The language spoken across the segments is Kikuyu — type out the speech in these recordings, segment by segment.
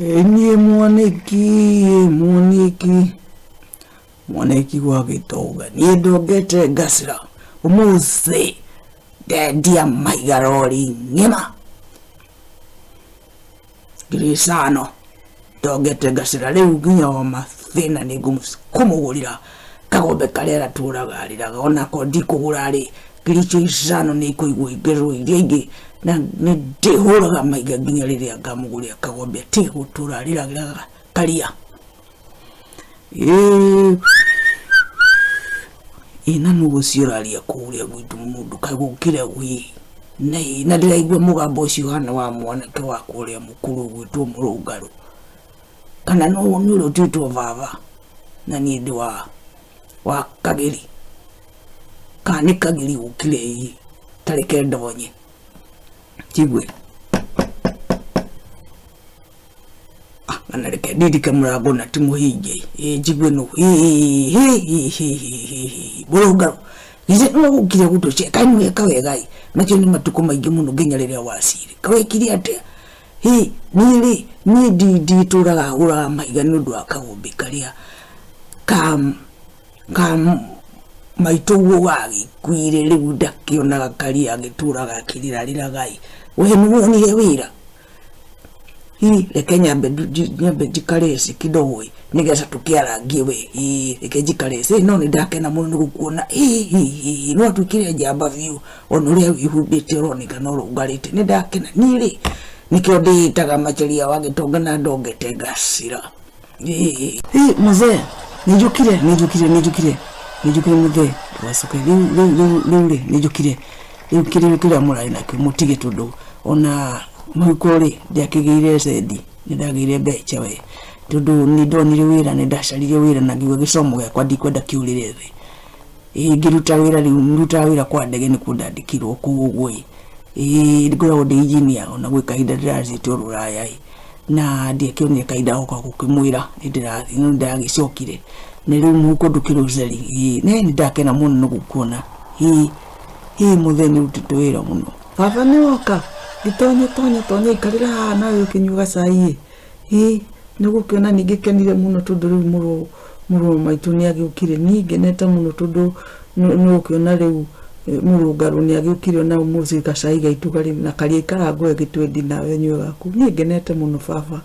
Niĩ mwanĩki mwanĩki mwanĩki wa gĩtonga niĩ ndongete ngacĩra ũmũthĩ ndendia mahiga rori ng'ima 5,000 ndongete ngacĩra rĩu nginya o mathĩna nĩ ngũmũgũrĩra kagombe karĩa aratũraga arĩraga onako ndikũgũra rĩ 5,000 nĩ ikũigwo ingĩrwo iria ingĩ na nĩ ndĩhũraga mahiga nginya rĩrĩa ngamũgũrĩra kagombe atige gũtũra arĩragĩraga karia. Ĩ na nũ ũcio ũraria kũrĩa gwitũ mũndũ kaĩ gũkire gwĩ na ndĩraigua mũgambo ũcio ũhana wa mwanake wa kũrĩa mũkũrũ ũgwĩtwo mũrũngarũ kana no nĩ ũrĩa ũtuĩtwo baba na niĩ ndĩ wa Kagĩri kana nĩ Kagĩri gũkire ĩ ta reke ndonye njigue na reke ndirike mũrango na ti mũhinge ĩ njigue nũ mũrũngarũ githĩ nĩ gũkire gũtũce kaĩ nĩ weka wega ĩ macio nĩ matukũ maingĩ mũno nginya rĩrĩa wacire kawekire atĩa hi niĩ rĩ niĩ nditũraga hũraga mahiga nĩ ũndũ wa kagombe karĩa ka maitũ guo gagĩkuire rĩu ndakĩonaga karia agĩtũraga akĩrĩrarĩraga ĩ we nĩ wonire wĩra hi reke nyambe njikare ci kidogo ĩ nĩgetha tũkĩarangie we ĩ reke njikare ci no nĩ ndakena mũno nĩ gũkuona ĩ no atuĩkire njamba biũ ona ũrĩa wĩhumbĩte ũronekana ũrũngarĩte nĩ ndakena niĩ rĩ nĩkĩo ndĩĩtaga Macharia wa Gĩtonga na ndongete ngacĩra. Mzee nĩ njũkire mũthee ndũgacoke rĩu rĩ nĩ njũkire rĩu kĩrĩa mũrarĩ nakĩo mũtige tondũ ona mũhuko rĩ ndiakĩgĩire cendi nĩ ndagĩire mbeca we tondũ nĩ ndonire wĩra nĩ ndacaririe wĩra na ngiuga gĩcomo gĩakwa ndikwenda kĩũrĩre thĩ ĩ ngĩruta wĩra rĩu ndutaga wĩra kwa ndege nĩkuo ndandĩkirwo kũu ũguo ĩ ngoragwo ndĩ engineer ona gwĩ kahinda ndĩrathiĩte rũraya ĩ na ndiakĩonire kahinda goka gũkĩmwĩra nĩ ndĩrathiĩ no ndagĩcokire na rĩu mũhuko ndũkĩrĩ ũceri ĩ nĩ ndakena mũno nĩ gũkuona ĩ mũthee nĩ ũrutĩte wĩra mũno. Baba nĩ woka gĩtonye tonye tonye ikarĩra haha nawe ũkĩnyua gacai ĩ nĩ gũkĩona ningĩ kenire mũno tondũ rĩu mũrũ wa maitũ nĩ agĩũkire niĩ ngenete mũno tondũ nĩ gũkĩona rĩu mũrũngarũ nĩ agĩũkire ona ũmũthĩ gacai gaitũ karĩ na karia ikarangwo ĩgĩtwendi nawe nyue gaku niĩ ngenete mũno baba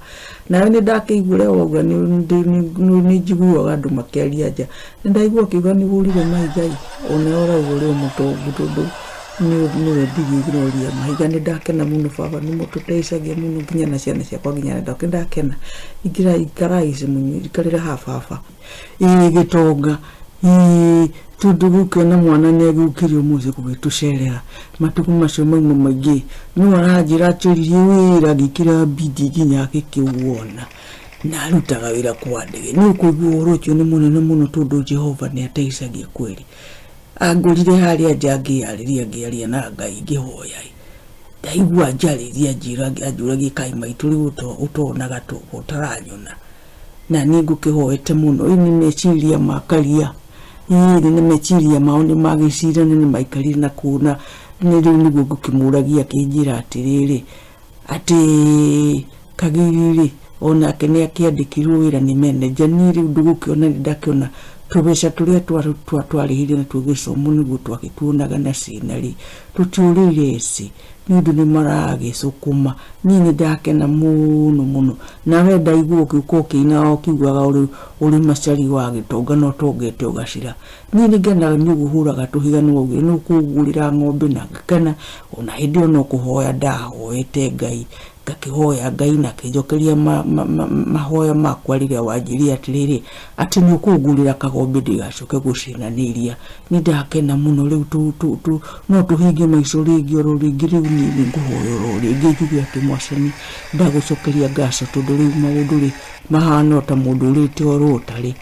nawe nĩ ndakĩigua ũrĩa wauga nĩ njiguaga andũ makĩaria nja nĩ ndaigua ũkiuga nĩ ũhũrire mahiga ĩ ona ũrauga ũrĩ o mũtongu tondũ nĩ wendirie rori ya mahiga nĩ ndakena mũno baba nĩ mũtũteithagia mũno nginya na ciana ciakwa nginya na ndakena ingĩra ikarai ici mũnyue ikarĩra haha baba ĩ gĩtonga ĩ tondũ gũkĩona mwana nĩ agĩũkire ũmũthĩ gũgĩtũcerera matukũ macio mauma maingĩ no aranjĩra acaririe wĩra ngĩkĩra bidii nginya agĩkĩwona na arutaga wĩra kwa ndege nĩ ũkũigua ũhoro ũcio nĩ mũnene mũno tondũ Jehova nĩ ateithagia kweri angũrire harĩa nja ngĩarĩria ngĩaria na Ngai ngĩhoya ndaigua njarĩria njĩra anjũragie kaĩ maitũ rĩu ũtonaga ũtaranyona na niĩ ngũkĩhoete mũno ĩ nĩ meciria ma karia ĩ nĩ meciria mao nĩ magĩcira nĩ maikarire na kũu na nĩ rĩu nĩguo ngũkĩmũragia akĩnjĩra atĩrĩrĩ atĩ Kagiri rĩ onake nĩ akĩandĩkirwo wĩra nĩ manager niĩ rĩu ndũgũkĩona nĩ ndakĩona tũbeca tũrĩa twarĩhire natuo gĩcomo nĩguo twagĩtuonaga na cina rĩ tũtiũrĩire ici nĩ ũndũ nĩ maragĩcũkũma niĩ nĩ ndakena mũno mũno nawe ndaigua ũgĩũka ũkĩina ũkiugaga ũrĩ Macharia wa Gĩtonga na ũtongete ũgacĩra niĩ nĩ ngenaga nĩ ũguo ũhũraga tũhiga nĩ waugire nĩ ũkũngũrĩra ng'ombe na ngakena ona hĩndĩ ĩyo no kũhoya ndahoete Ngai ngakĩhoya Ngai na akĩnjokeria mahoya makwa rĩrĩa wanjĩrire atĩrĩrĩ atĩ nĩ ũkũngũrĩra kagombe ndigacoke gũcina nĩ iria nĩ ndakena mũno rĩu no tũhinge maico rĩngĩ oro rĩngĩ rĩu niĩ nĩ ngũhoya oro rĩngĩ njuge atĩ Mwathani ndagũcokeria ngaco tondũ rĩu maũndũ rĩ mahana o ta mũndũ ũrĩte oro ũtarĩ.